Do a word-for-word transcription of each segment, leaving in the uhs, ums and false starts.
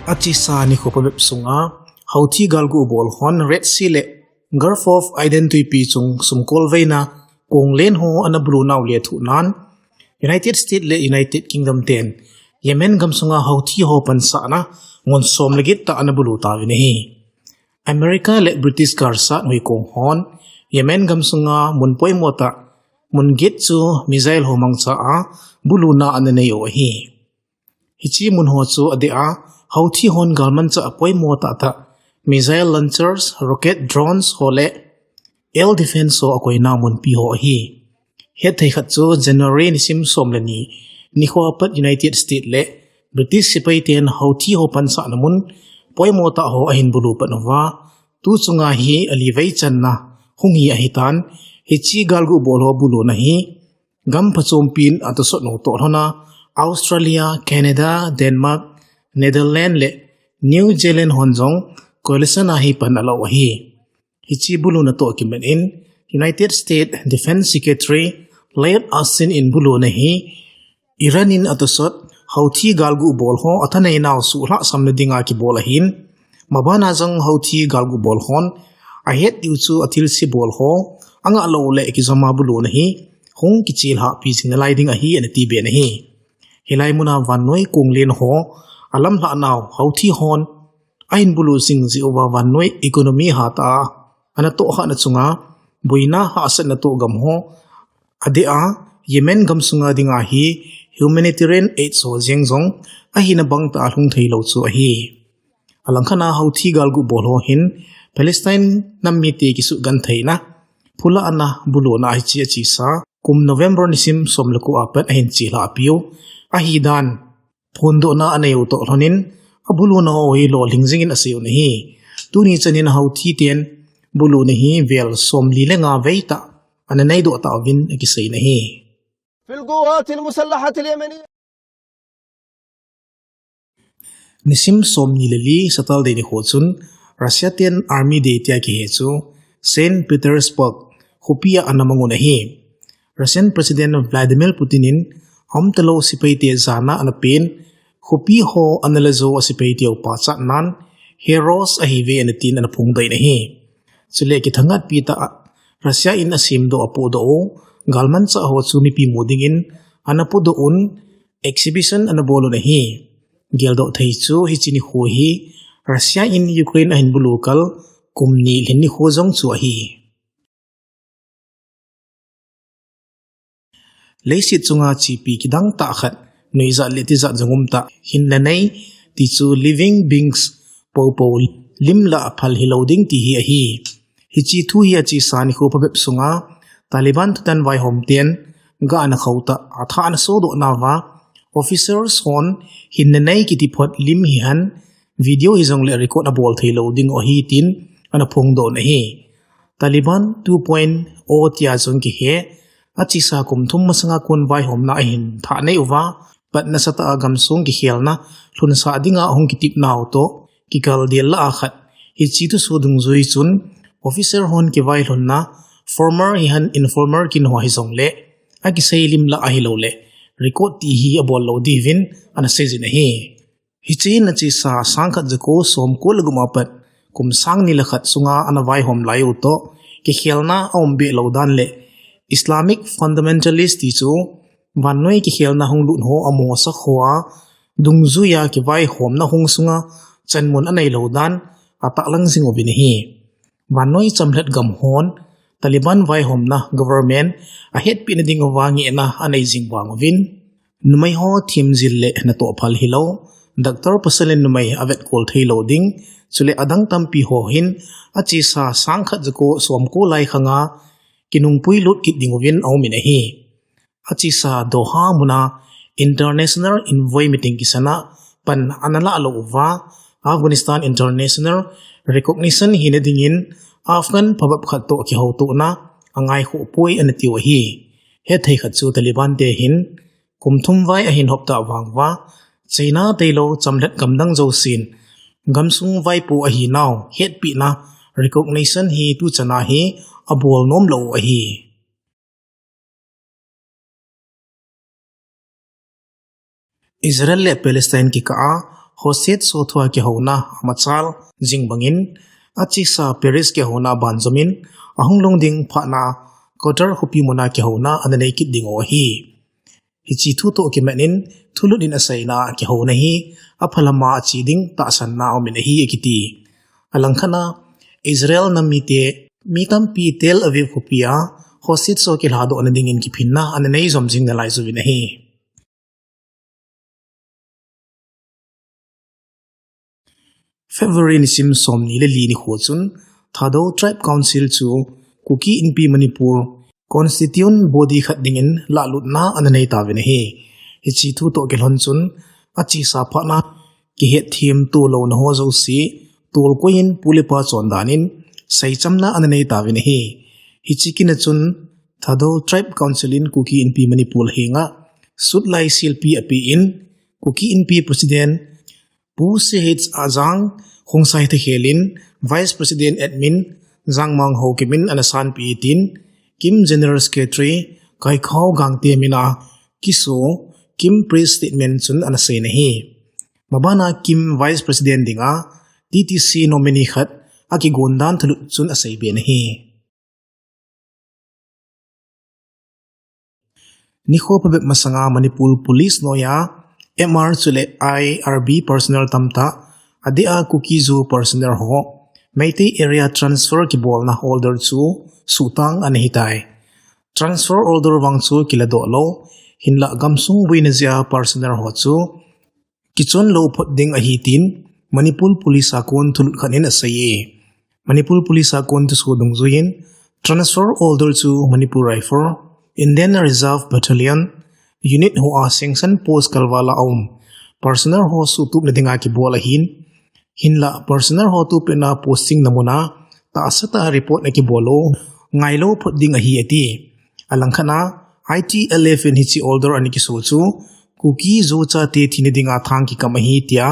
Achesa nikho phabep sunga Houthi galgu bol hon Red Sea le Gulf of Aden tuipi chung sumkol veina konglen ho ana bulu nau lethuh nan, United States le United Kingdom ten Yemen gamsunga Houthi ho pansahna mun som le get tah ana bulu tauvin ahi. America le British karsa huikong hon Yemen gamsunga mun poimo tah mun get chu missile ho mangcha a buluna ana nei u ahi. Hiche mun ho chu adeh a Houthi hon galmanchah poimo tahtah missile launchers, rocket drones ho le air defense ho akoina munpi ho ahi. Hetthei khat chu January nisim som le ni nikho apat United States le British sepai ten Houthi ho pansahna mun poimo tah ho ahin bulu pan uva, tu chunga hi alivei channa hung hi ahitan, hiche galgu bol ho buluna hi gam phachompin atosot nu toh lhona Australia, Canada, Denmark, Netherlands le New Zealand hon jong coalition a hi pan alo ahi. Hiche buluna toh kimat in United States Defense Secretary Lloyd Austin in buluna hi Iran in atosot Houthi galgu bol ho athanei nau suhlhah samna dinga kibol ahin, mabana jong Houthi galgu bol hon ahet diu chu athilse bol ho angah lou le kijoma buluna hi hung kichelhah pi jing nalai ding ahi ana tibe ahi. Hilai muna vannoi konglen ho alamlhah nau Houthi hon ahin bulu jing jeh uva vannoi economy hatah a ana tohkhahna chunga boina hahsatna toh gam ho adeh a Yemen gamsunga dinga hi humanitarian aid ho jeng jong ahina bangtah a lhung theilou chu ahi. Alangkhat a Houthi galgu bol ho hin Palestine nam mite kisugentheina phulahna buluna hiche achesa kum November nisim som le ko apat ahin chelhah piu ahidan phondohna anei u toh lhonin abuluna ho hi lolhing jingin asei u ahi. Tuni chanin Houthi ten buluna hi vel somli le nga vei tah ana neidoh tauvin akisei ahi. في القوات المسلحة اليمنية. Nisim somni le li Saturday nikho chun Russia ten Army Day tia kihe chu Saint Petersburg khopi a ana mang un ahi. Russian President Vladimir Putin in aumtalou sepaite jana ana pen khopi ho ana la jou a sepaite u pachatnan heroes ahiuve ana tin ana phongdoh in ahi. Chule kithangatpi tah a Russia in asemdoh apohdoh u galmanchah ho chu mipi mu dingin ana podoh un exhibition ana bol un ahi. Geldoh thei chu hiche nikho hi Russia in Ukraine ahin bulu kal kum ni lhin nikho jong chu ahi. Leiset chunga chepi kidang tah khat, nuijat le tijat jong umtah, hinna nei, ti chu living beings poupou lim lah a phal hilou ding ti hi ahi. Hiche thu hi achesa nikho phabep sunga Taliban thutan vaihom ten gah ana khoutah, athah ana sodoh nauva, officers hon hinna nei kiti phot lim hihen video hijongle record abol theilou ding u ahi tin ana phongdoh in ahi. Taliban two point o tia jong kihe, achesa kum thum masanga kon vaihomna ahin thah nei uva, pat nasatah a gamsung kikhelna lhunsah dinga ahung kitepnau toh kikaldel lah a khat. Hiche thusoh dungjui chun officer hon kivailhunna former hihen informer kin ho hijongle akisei lim lah ahilouleh record ti hi abol lou diuvin ana seijin ahi. Hiche hin achesa sangkhat jako somko le gup apat kum sang ni le khat sunga ana vaihom lai u toh kikhelna aumbeh lou dan le Islamic fundamentalist ti chu vannoi kikhelna hung lut ho amosa khoa dungjuia kivaihomna hung sunga chanmun anei lou dan atahlang jing uvin ahi. Vannoi chamlhat gam hon Taliban vaihomna government ahetpehna dinguva ngehna anei jing vang uvin, numei ho themjil le natoh phal hilou, doctor pasal in numei avetkol theilou ding, chule adang tampi ho hin achesa sangkhat jako somko lai khanga kinungpui lut kit dinguvin aumin ahi. Achesa Doha muna International Envoy meeting kisana pan ana lah lou uva, Afghanistan international recognition hina dingin Afghan phabep khat toh kihoutona angaikhoh poi ana tiu ahi. Hetthei khat chu Taliban te hin kum thum vai ahin hoptah vang uva, China tailou chamlhat gamdang jousen gamsung vaipo ahinau hetpehna recognition hi tuchana hi abol nomlou u ahi. Israel le Palestine kikah a Hostage ho thua kihouna amachal jing bangin, achesa Paris kihouna banjomin, ahung lhung ding phatna Qatar khopi muna kihouna ana nei kit ding u ahi. Hiche thu toh kimat in, thulut in aseina kihouna hi aphalama ache ding tahsanna aumin ahi akiti. Alangkhat a, Israel nam mite, mi tampi Tel Aviv khopi a hostage ho kilhadohna dingin kiphinna ana nei jom jing nalai jouvin ahi. February nisim somni le li nikho chun Thadou Tribe Council chu Kuki Inpi Manipur constituent body khat dingin lahlutna ana nei tauvin ahi. Hiche thu toh kilhon chun achesa phatna kihetthem tolouna ho jouse tolkoi in pu le pa chondan in seichamna ana nei tauvin ahi. Hiche kin a chun Thadou Tribe Council in Kuki Inpi Manipur henga sutlai silpi apen, Kuki Inpi President Pu C H Ajang, Khongsai Thakhel in Vice President Admin Jangmang Haokip in ana sanpi tin, Kim General Secretary Kaikhao Gangte mina kiso Kim press statement chun ana seina ahi. Mabana Kim Vice President dinga T T C nominee khat akigon dan thulut chun aseibe ahi. Nikho phabep masanga Manipur Police noiya M R chule I R B personnel tamtah, adeh a Kuki-Zo personnel ho Meitei area transfer kibolna order chu suhtang ana hitai. Transfer order vang chu kiladoh lou, hinlah gamsung boina jeh a personnel ho chu kichon lou phot ding ahi tin Manipur Police a kon thulut khat in aseiye. Manipur Police a kon thuso dungjuiyin transfer order chu Manipur Rifle, Indian Reserve Battalion, unit ho a sanction post kalval a um personnel ho suhtupna dinga kibol ahin, hinlah personnel ho tupet na posting na muna tahsa tah a report ana kibol lou ngailou phot ding ahi ati. Alangkhat a, I T L F in hiche order ana kiso chu Kuki-Zo chate thina dinga thang kikam ahi tia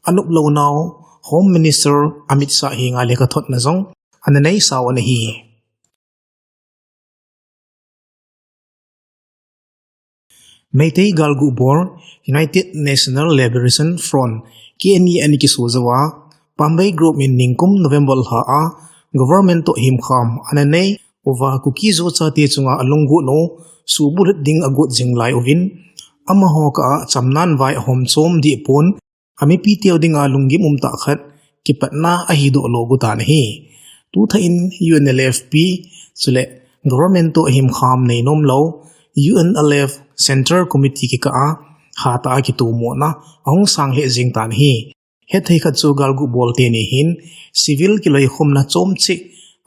anop lounau Home Minister Amit Shah henga lekhathotna jong ana neisau ana hi. Meitei galgu bol United National Liberation Front, K N A, ana kiso jouva, Pambei group in ningkum November lha a government toh himkham ana nei uva Kuki-Zo chate chunga alunggot u subulut ding agot jing lai uvin, amaho kah a chamnan vai ahom chom deh pon, amipi teu dinga lunggim umtah khat kipatna ahidoh lou got ahi. Tuthah in U N L F P chule government toh himkham neinom lou U N L F Central Committee kikah a hatah a kitomona ahung sang lheh jing tan ahi. Hetthei khat chu galgu bol teni hin civil kiloikhomna chomcheh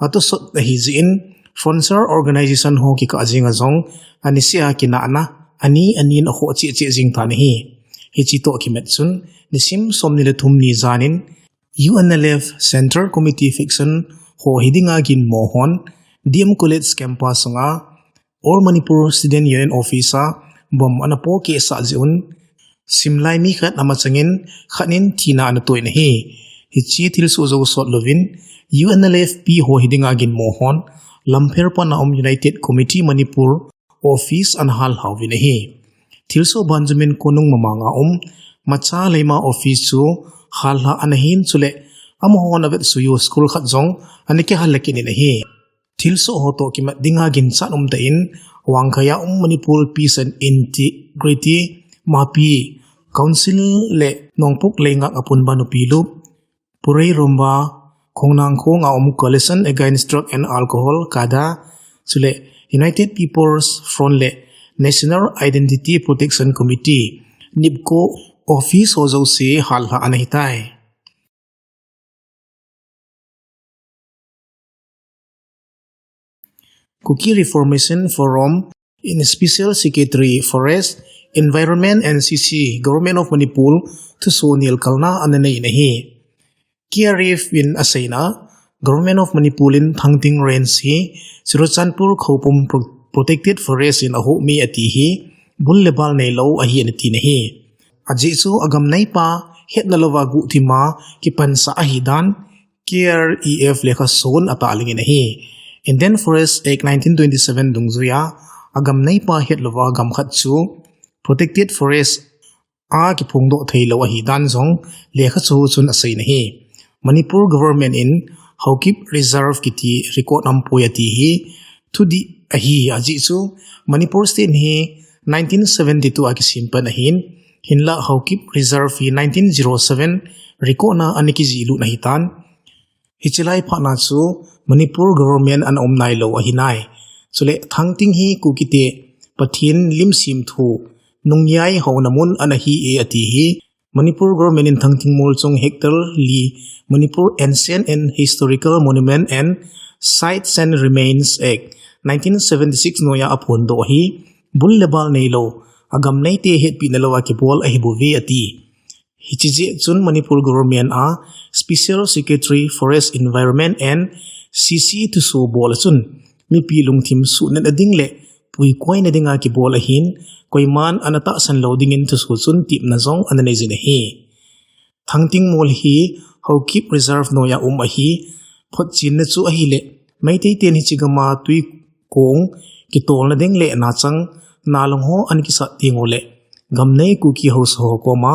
atosot ahi jeh in, sponsor organization ho kikah jenga jong anisea kinahna ani anin akhoh cheh cheh jing tan ahi. Hiche toh kimat chun nisim somni le thum ni jan in U N L F Central Committee faction ho hidinga ginmo hon D M College campus sunga All Manipur Student Union Office a bomb ana pohkeh sah jeh un, simlai mi khat amachangin khat in thina ana toh in ahi. Hiche thilsoh jou sot louvin U N L F P ho hidinga ginmo hon Lampher pan a um United Committee Manipur office ana hallha uvin ahi. Thilsoh banjum in konung mamang a um Macha Leima office chu hallha ana hin chule amahon avetsuiyu school khat jong ana kihal le kit in ahi. Thilsoh ho toh kimat dinga ginchat umtah in, Wangkhai a um Manipur Peace and Integrity, MAPI, Council le Nongpok Leingak apunba nupi lup, Purei Romba, Khongnangkhong a um Coalition Against Drug and Alcohol, KADA, chule United People's Front le National Identity Protection Committee, NIPCO, office ho jouse hallha ana hitai. Kuki Reformation Forum in Special Secretary Forest, Environment and C C, Government of Manipur, thuso nelkalna ana nei in ahi. K R F in aseina, Government of Manipur in Thangting Range hi Churachandpur Khoupum Pro-, Protected Forest in ahome ati hi bul le bal neilou ahi ana tin ahi. Ajeh chu agam neipa hetna louva guhthima kipansah ahidan K R E F lekhasun atahlang in ahi. Indian Forest Act nineteen twenty-seven dungjuiya agam neipa hetlouva gam khat chu Protected Forest akiphongdoh theilou ahidan jong lekhacho chun asei nahi. Manipur government in Haokip Reserve kiti record aumpoi ati hi thudih ahi, ajeh chu Manipur state hi nineteen seventy-two a kisem pan ahin, hinlah Haokip Reserve hi nineteen zero seven record na ana kijihlut ahitan. Hiche lai phat na chu Manipur government ana um nailou ahi nai. Chule Thangting hi Kukite Pathen lim semthu Nungyai houna mun ana hi e ati hi. Manipur government in Thangting mol chung hectare li Manipur Ancient and Historical Monument and Sites and Remains Act nineteen seventy-six noiya aphondoh hi bul le bal neilou, agam neite hetpehna louva kibol ahibouve ati. Hiche jeh chun Manipur government a Special Secretary Forest, Environment and C C thuso bol a chun mipi lungthim suhnatna ding le puikoina dinga kibol ahin, koiman ana tahsan lou dingin thuso chun tepna jong ana neijin ahi. Thangting mol hi Haokip Reserve noiya um ahi, photchenna chu ahile Meitei ten hiche gama twikong kitolna ding le nachang nalung ho ana kisat tenguleh gamnei Kuki haosa ho koma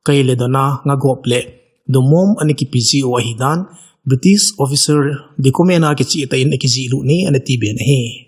kai le dona, ngagop le dumom ana kipeji u ahidan British officer document a kichehtah in akijihlut in ana tiben ahi.